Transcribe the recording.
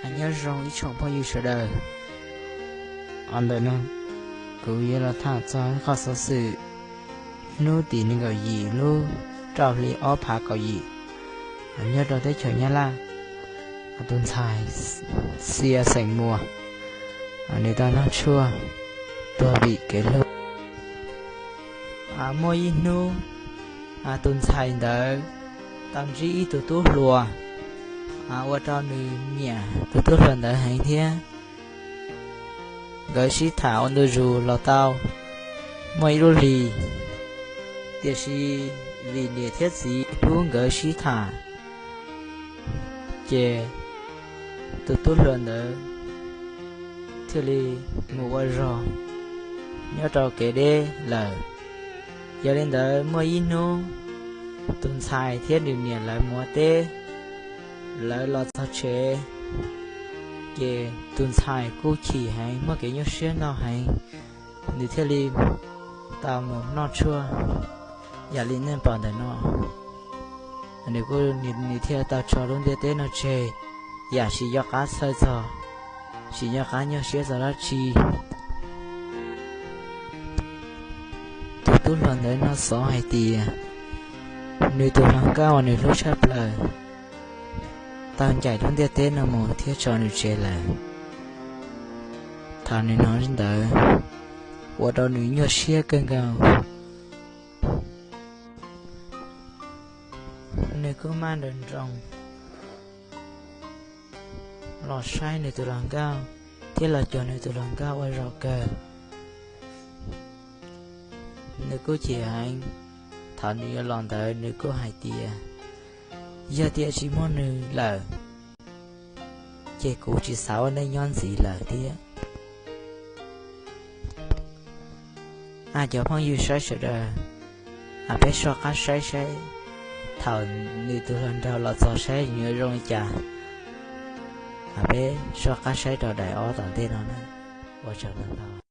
Nyob zoo ib tsoom phooj ywg sawv daws. Ntawm no kuv yuav los tham txog qhov xov xwm hnub tim nees nkaum yim lub rau hli ob phav kaum yim, nyob rau teb chaws Nyab Laj, tus ntxhais Xia xeem Muas, nws tau noj tshuaj tuag vim kev hlub. Muaj ib hnub, tus ntxhais ntawd tau ntsib ib tug tub hluas, ua rau nws nyiam tus tub hluas ntawd heev thiab. Nkawd sib tham ua ntu zus los tau muaj ib lub hlis, tiam sis vim niam thiab txiv hlub nkawd sib tham, ces tus tub hluas ntawd thiaj li mus ua zog nyob rau kev deb lawm. Yog li ntawd muaj ib hnub, tus ntxhais thiab nws niam lawv mus ua teb, lawv los txog tsev, ces tus ntxhais kuj chim heev, muaj kev nyuaj siab ntau heev, nws thiaj li tau mus noj tshuaj yam li nej pom ntawm no. Nws kuj, nws thiaj tau tso lub ntiaj teb no tseg, yam tsis nco qab txhawj txog, tsis nco qab nyuaj siab txog dab tsi. Tus tub hluas ntawd no xov hais tias nws tus hluas nkauj uas nws hlub tshaj plaws tau ncaim lub ntiaj teb no mus thiab tso nws tseg lawm. Thaum nws hnov li ntawd, ua rau nws nyuaj siab kawg nkaus. Nws kuj maj nroos nroos los saib nws tus hluas nkauj thiab los cuag nws tus hluas nkauj ua zaum kawg. Nws kuj chim heev. Thaum nws yuav los ntawd nws kuj hais tias, yog tias tsis muaj nws lawm, ces kuv tsis xav ua neej nyob ntxiv lawm thiab. Cov phooj ywg saib sawv daws, peb soj qab saib saib, thaum nws tus hluas nraug los txog saib yuav zoo li cas. Peb soj qab saib rau daim ob tom ntej no na. Ua tsaug ntau.